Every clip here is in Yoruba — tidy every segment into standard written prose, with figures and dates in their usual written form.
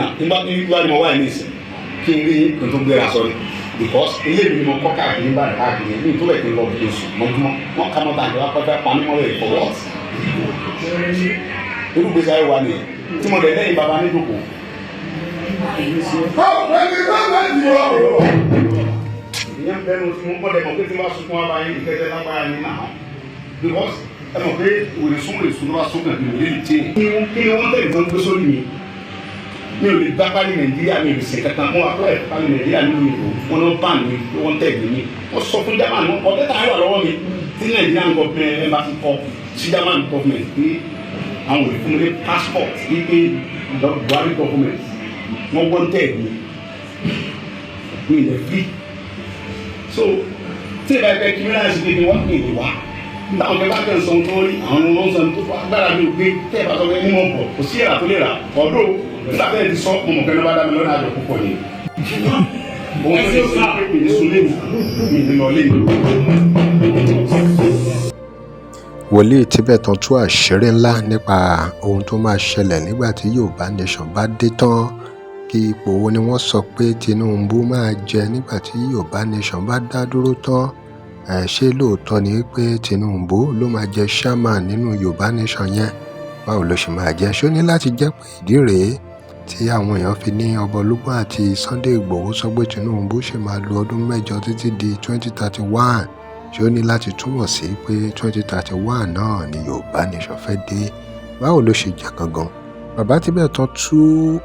Nígbà nígbà tí mo wà ní ìsìn, kí n rí kí n tó gbéra sọ ni, because ilé mi ni mo kọ́ káàkiri nígbà káàkiri ní ìtúbẹ̀ kí n lọ bí oṣù mọ́júmọ́ wọ́n ká mọ́ta àjọ apẹ́fẹ́ pamímọ́lẹ̀ for what? Irú gbèsè ayé wa nìyẹn tí mo dẹ̀ lẹ́yìn baba níjókòó. Ìyẹn bẹ́ẹ̀ ni mo gbọ́dọ̀ mọ̀ pé tí n bá sunkún wá báyìí, ìkẹ́kẹ́ lágbára ní náà, because ẹ mọ̀ pé wèrè sún wèrè sún ló bá sún kàn kí wèrè lè tiẹ̀. Kí ni wọ́n tẹ̀lé tó ń gbé sórí mi? Mi ò lè gbá pálí Nàìjíríà, mi ò lè ṣe kankan. Mo apply pálí Nàìjíríà nínú ìlú wọn náà bá mi, wọ́n tẹ̀lé mi. Wọ́n sọ fún German, wọn kọ́ lẹ́tà wà lọ́wọ́ mi tí Nigerian government embassy kọ sí German government pé àwọn ò lè fún mi ní passport, wípé Buhari government wọ́n wọ́n tẹ̀lé mi, mi ì lè free. So tí ìbá ẹgbẹ́ kí mìíràn ṣe kéde wọ́n pè é wá, táwọn ọ̀gá bá kẹ́ ń sọ tó rí àwọn ọmọ ń sọ tó fọ agbára mi ò gbé. Tẹ́ ẹ bá sọ pé ní mo bọ̀, kò sí èrà tó lè rà ọ̀dọ́. Nígbà tẹ́ ẹ ti sọ, mo mọ̀ pé ní bá dá mi lọ́nà àjọ púpọ̀ ni. Òun tó lè sọ pé mi ní sunlé mi, mi ní lọ lé mi. Wòlíì Tíbẹ̀tàn tú àṣírí ńlá nípa ohun tó máa ṣẹlẹ̀ nígbà tí Yorùbá Nation bá dé tán. Kí ipò wo ni wọ́n sọ pé Tinubu máa jẹ nígbà tí Yorùbá Nation bá dá dúró tán? Ẹ̀ ṣé lóòótọ́ ni pé Tinubu ló máa jẹ chairman nínú Yorùbá Nation yẹn? Báwo ló ṣe máa jẹ́? Ṣó ní láti jẹ́ pé ìdí rèé tí àwọn èèyàn fi ní Ọba Olúgbọ́n àti Sunday Igboho sọ pé Tinubu ṣì máa lo ọdún 8 títí di 2031? Ṣé ó ní láti túmọ̀ sí pé 2031 náà ni Yorùbá Nation fẹ́ dé? Báwo ló ṣe jẹ́ gangan? Bàbá Tíbẹ̀tàn tú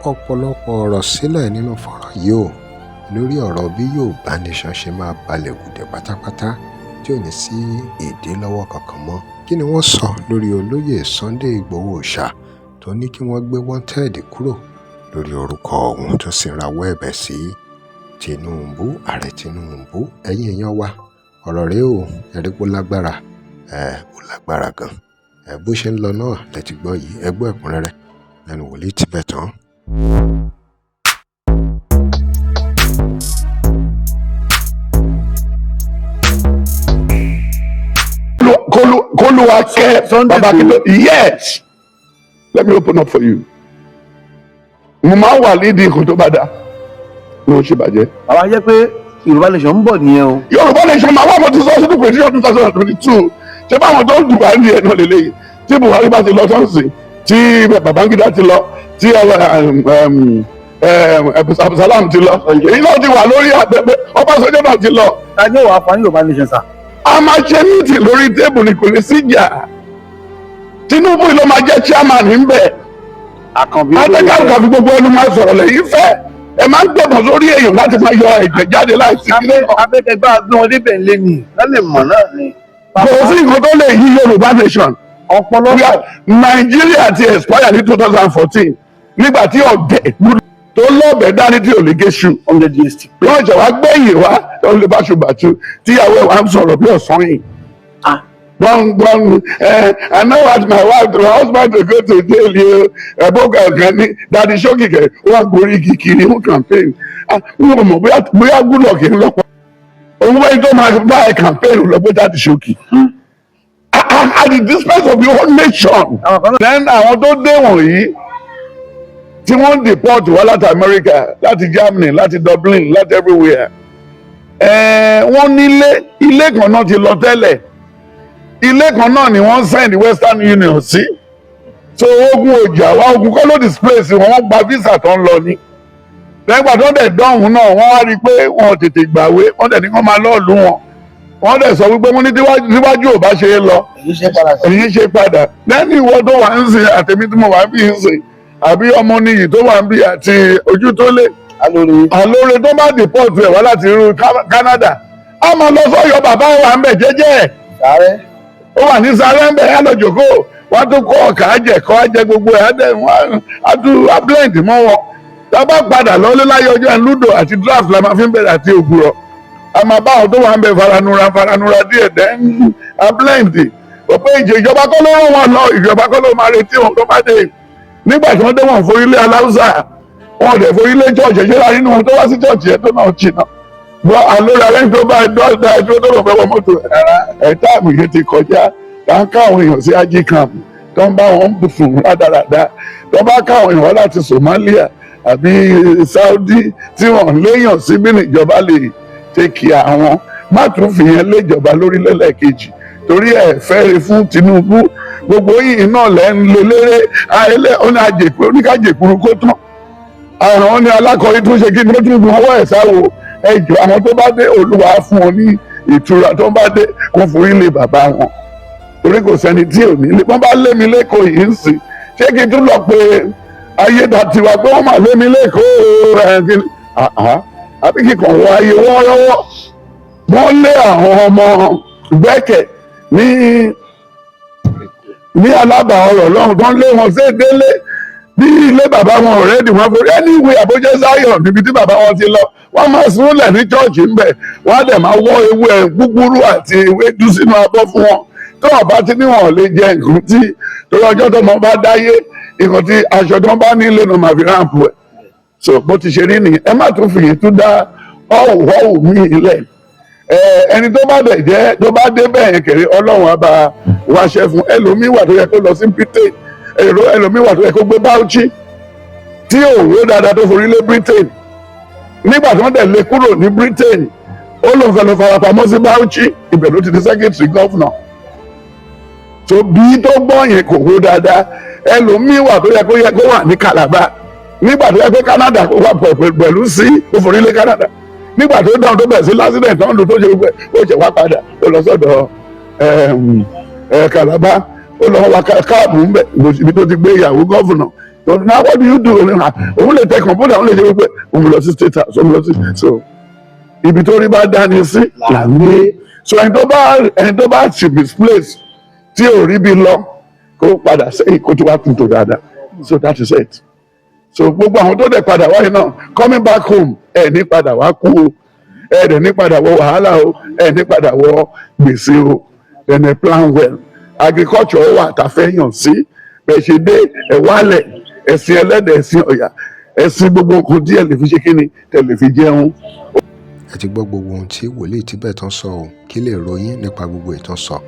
ọ̀pọ̀lọpọ̀ ọ̀rọ̀ sílẹ̀ nínú fọ́nrán yìí o, lórí ọ̀rọ̀ bí Yorùbá Nation ṣe máa balẹ̀ gùdẹ̀ pátápátá tí ò ní sí ìdílọ́wọ́ kankan mọ́. Kí ni wọ́n sọ lórí olóyè Sunday Igboho Òòṣà tó ní kí wọ́n gbé wanted kúrò lórí orúkọ òun, tó sì rawọ́ ẹ̀bẹ̀ sí Tinubu, Ààrẹ Tinubu? Ẹ̀yin èèyàn wa, ọ̀rọ̀ rèé o, ẹ̀rí pó lágbára, ẹ̀ ó lágbára gan. Ẹ̀ bó ṣe ń lọ náà lẹ ti gbọ́ yìí. Ẹ gbọ́ ẹ̀kúnrẹ́rẹ́ lẹ́nu wòlíì Tíbẹ̀tàn. Kólúwa kẹ́ bàbá Akintoye. Yes, let me open up for you. Mo máa ń wà lídìí nǹkan tó bá dá ló ń ṣe bàjẹ́. Àwa jẹ́ pé Yorùbá Nation ń bọ̀ nìyẹn o. Yorùbá Nation máa wà. Mo ti sọ sínú petition 2022. Ṣé báwọn tó ń dùn wá ní ẹ̀ náà lélẹ́yìí? Tí Buhari bá ti lọ sọ́ọ̀sì, tí Babangida ti lọ, tí Abdulsalam ti lọ, èyí náà ti wà lórí abẹ́bẹ́, Ọbásanjọ́ náà ti lọ. Ta ni ó wàá fa ní Yorùbá Nation sà? A máa ṣe meeting lórí table ni, kò ní sí ìjà. Tinubu ló máa jẹ́ chairman ńbẹ̀. Àkànbí. Adékàlùkà fi gbogbo ẹnu máa sọ̀rọ̀ lẹ́yìn fẹ́. Ẹ máa ń gbẹ̀bọ̀n sórí èèyàn láti máa yọ ẹ̀jẹ̀ jáde láìsí kíní kan. Abẹ́kẹ̀gbá gbé wọn débẹ̀ ńlé ni lálẹ́ mọ̀ náà ni. Kò sí nǹkan tó lè yí Yorùbá Nation. Ọ̀pọ̀lọpọ̀. Nàìjíríà ti expire ní 2014, nígbà tí ọ̀dẹ̀ tó lọ́ọ̀bẹ̀ dání tí ò lè géṣu. 100 years ti pé. Wọ́n jẹ̀ wá gbẹ̀yìn wá tó lè báṣubàṣu tíyàwó ẹ̀ wá ń sọ̀rọ̀ bí ọ̀sán yìí. Gbọ́ngbọ́n ẹ, I know what my wife, my husband to go to jail yìí. Ẹ̀bùn kankan ní Daddy Showkey wọ́n gorí igi kiri fún campaign. N ò mọ̀ bóyá Goodluck ń lọ́pọ̀ òun wáyé tó máa bá ẹ campaign lọ pé Daddy Showkey at the dispense of the whole nation. Then àwọn tó dé wọ̀nyí tí wọ́n ń deport wá láti America, láti Germany, láti Dublin, láti everywhere, wọ́n nílé. Ilé kan náà ti lọ tẹ́lẹ̀, ilé kan náà ni wọ́n send Western Union sí. So ogun ọjà wa, ogun kọ́ ló displace wọn. Wọ́n gba visa tó ń lọ ní lẹ́gbà tó dẹ̀ dọ́hùn náà, wọ́n wá rí i pé wọn ò tètè gbàwé. Wọ́n dẹ̀ ní kó máa lọ́ọ̀lù wọn. Wọ́n dẹ̀ sọ wípé wọ́n ní tíwájú ò bá ṣe é lọ, èyí ṣe padà lẹ́nu. Ìwọ tó wà ń sìn, àtẹ̀mí tí mo wà ń bí ń sìn, àbí ọmọ nìyí tó wà ń bí, àti ojú tó lé àlóore tó bá deport ẹ̀ wá láti irú Canada, a máa lọ sọ́yọ́. Bàbá wa ń bẹ̀ jẹ́jẹ́, ó wà ní sáré ń bẹ̀ yá lọ jòkó. Wọ́n tún kọ́ ọ̀kà àjẹkọ́ àjẹ gbogbo ẹ̀ á tún á blend mọ́ wọn. Tá a bá padà lọ́lé láyé ọjọ́ ẹ̀, ludo àti draft la máa fi ń bẹ̀rẹ̀ àti ògùrọ̀. A máa bá àwọn tó wà ń bẹ̀ faranura faranura díẹ̀, then á blend. Òpé ìjọba kọ́ ló rán wọn lọ, ìjọba kọ́ ló máa retí wọn tó bá dé. Nígbà tí wọ́n dé, wọn forílé aláùsà, wọn dẹ̀ forílé church. Ẹ̀ṣẹ́ la nínú wọn tó wá sí church yẹn tó náà jìnnà bọ́ àlórí alẹ́ tó bá dọ́gba ẹjọ́ tó lọ fẹ́ wọ mọ́tò ẹ̀. Time yẹn ti kọjá. Tá ń káwọn èèyàn sí ají camp, tó ń bá wọn sùn rádaràda, tó bá káwọn èèyàn wá láti Somalia. Àbí Saudi tí wọ́n léèyàn síbí níjọba lè take care àwọn. Má tún fìyẹn léjọba lórí lẹ́lẹ́kejì, torí ẹ fẹ́re fún Tinubu. Gbogbo yìí náà lẹ́ ń lo léré ayẹlẹ́ ó ní àjèkú oníkàjèkúrú kó tán. Àwọn ní alákọ̀ọ́rí tún ṣe kí ni, ó tún gun ọwọ́ ẹ̀ sáwo. Ẹjọ́, àwọn tó bá dé, Olúwa fún wọn ní ìtura. Tó bá dé, kó forí lé bàbá wọn, torí kò sẹ́ni tí ò ní lé. Wọ́n bá lé mi lẹ́kọ̀ọ́ yìí ń sìn, ṣé kí n tún lọ pé Ayédàtiwa pé wọ́n máa lé mi lẹ́kọ̀ọ́ ẹ̀ kí ni? Àhá, àbí kíkan wọ ayé wọ́ọ́rọ́wọ́. Wọ́n lé àwọn ọmọ gbẹ́kẹ̀ ní alábà ọ̀rọ̀ lọ́hùn tó ń lé wọn sí délé bí ilé bàbá wọn ọ̀rẹ́dì wọn forí anyway àbójẹ́ Zion níbi tí bàbá wọn ti lọ. Wọ́n máa súnlẹ̀ ní church ńbẹ̀, wọ́n á dẹ̀ máa wọ́ ewé gbúgbúrú àti ewédú sínú abọ́ fún wọn. Tó wọn bá ti ní wọn ò lè jẹ nǹkan tí, torí ọjọ́ tó mọ bá dáyé, nǹkan tí aṣọ tó bá nílé náà máa fi wrap ẹ̀. So bó ti ṣe rí nìyẹn. Ẹ má tún fìyẹn tún dá ọ̀hún ọ̀hún mí ilẹ̀. Ẹni tó bá dẹ̀ jẹ́ tó bá dé bẹ́ẹ̀ yẹn kéré, Ọlọ́run á bá wáṣẹ́ fún. Ẹlòmíì wà tó yẹ kó lọ sí Britain, èrò ẹlòmíì wà tó yẹ kó gbé Bauchi tí òwò dáadáa tó forí lé Britain. Nígbà tí wọ́n dẹ̀ lé kúrò ní Britain, ó lóun fẹ́ lọ farapamọ́ sí Bauchi. Ibẹ̀ ló ti di secretary governor. Tó bí tó gbọ́ yẹn kò wó dáadáa. Ẹlòmíì wà tó yẹ kó wà ní Calabar. Nígbà tó yẹ pé Canada kó wà pẹ̀lú sí, ó forí lé Canada. Nígbà tó dáhùn, tó bẹ̀rẹ̀ sí l'accident tó ń lu tó ṣe gbogbo ẹ̀, ó ṣe wá padà, ó lọ sọ́dọ̀ Calabar, ó lọ wá káàbù ńbẹ, ibi tó ti gbé ìyàwó governor. Now what do you do? Òun lè tẹ kọ̀ǹpútà, òun lè ṣe gbogbo ẹ̀. Òun lọ sí State House, òun lọ sí. So ibi tó rí bá dání sí là ń gbé. So ẹni tó bá ti misplace tí ò rí bí lọ, kó padà sẹ́yìn, kó tó wá tún tò dáadáa. So that is it. So gbogbo àwọn tó dẹ̀ padà wáyé náà, coming back home, ẹ̀ ní padà wá kú o, ẹ̀ dẹ̀ ní padà wọ wàhálà o, ẹ̀ ní padà wọ gbèsè o. Then ẹ plan well. Agriculture wà tá a fẹ́ yàn sí. Bẹ́ẹ̀ ṣe dé, ẹ̀ wálẹ̀, ẹ̀sìn ẹlẹ́dẹ̀, ẹ̀sìn ọ̀yà, ẹ̀sìn gbogbo nǹkan díẹ̀ lè fi ṣe kíni tẹ̀ lè fi jẹun. Ẹ ti gbọ́ gbogbo ohun tí wòlíì Tíbẹ̀tán sọ o. Kí lè ròyìn nípa gbogbo ìtàn sọ?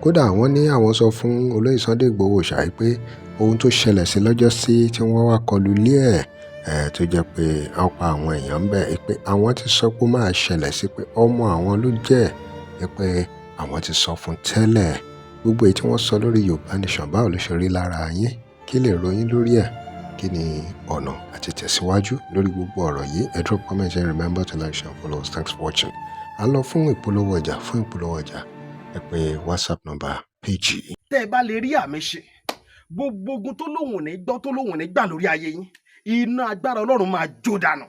Kódà wọ́n ní àwọn sọ fún olóyè Sunday Igboho ṣàì pé ohun tó ṣẹlẹ̀ sí lọ́jọ́ sí tí wọ́n wá kọlu ilé ẹ̀ ẹ̀, tó jẹ́ pé wọ́n pa àwọn èèyàn ń bẹ̀, pé àwọn ti sọ pé ó máa ṣẹlẹ̀ sí, pé ọmọ àwọn ló jẹ́ ẹ, pé àwọn ti sọ fún tẹ́lẹ̀. Gbogbo èyí tí wọ́n sọ lórí Yorùbá Nation, báwo ló ṣe rí lára yín? Kí lè ròyìn lórí ẹ̀? Kí ni ọ̀nà àti tẹ̀síwájú lórí gbogbo ọ̀rọ̀ yìí? Ẹ drop comment and remember to like, share and follow us. Thanks for watching. A lọ fún ìpolówó ọjà. Fún ìpolówó ọjà, ẹ pè WhatsApp number page yìí. Tẹ́ ẹ bá lè rí àmì ṣe, gbogbo ogun tó lóhùn ò ní gbọ́, tó lóhùn ò ní gbà lórí ayé yín, iná agbára Ọlọ́run máa jó dànù.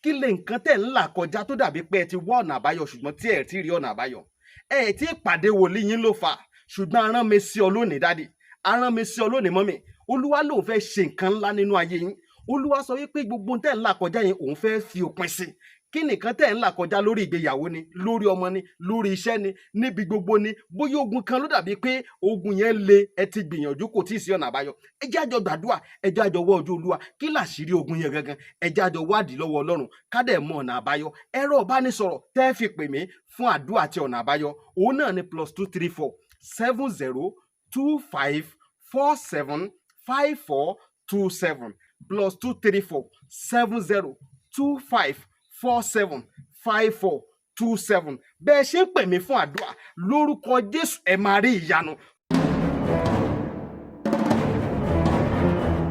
Kí lè nǹkan tẹ̀ ń là kọjá tó dàbí pé ẹ ti wá ọ̀nà àbáyọ, ṣùgbọ́n tí ẹ ti rí ọ̀nà àbáyọ? Ẹ ti pàdé wòlíì yín ló fà. Ṣùgbọ́n arán mi sí ọ lónìí, daddy, arán mi sí ọ lónìí, mummy. Olúwa lòun fẹ́ ṣe nǹkan ńlá nínú ayé yín. Olúwa sọ wípé gbogbo tẹ̀ ń là kọjá yẹn, òun fẹ́ fi òpin sí. Kí nìkan tẹ̀ ń là kọjá? Lórí ìgbéyàwó ni, lórí ọmọ ni, lórí iṣẹ́ ni, níbi gbogbo ni. Bóyá ogun kan ló dàbí pé ogun yẹn le, ẹ ti gbìyànjú, kò tí ì sí ọ̀nà àbáyọ. Ẹ jẹ́ àjọ gbàdúrà, ẹ jẹ́ àjọ wọ́ ojú Olúwa. Kí làṣírí ogun yẹn gangan? Ẹ jẹ́ àjọ wádìí lọ́wọ́ Ọlọ́run, ká dẹ̀ mọ ọ̀nà àbáyọ. Ẹ̀rọ ìbánisọ̀rọ̀ tẹ́ fi pè mí fún àdúrà àti ọ̀nà àbáyọ, òun náà ni +234 70 25 47 54 27, +234 70 25 47 54 27. Bẹ́ẹ̀ ṣe ń pè mí fún àdúrà, lórúkọ Jésù, ẹ máa rí ìyanu.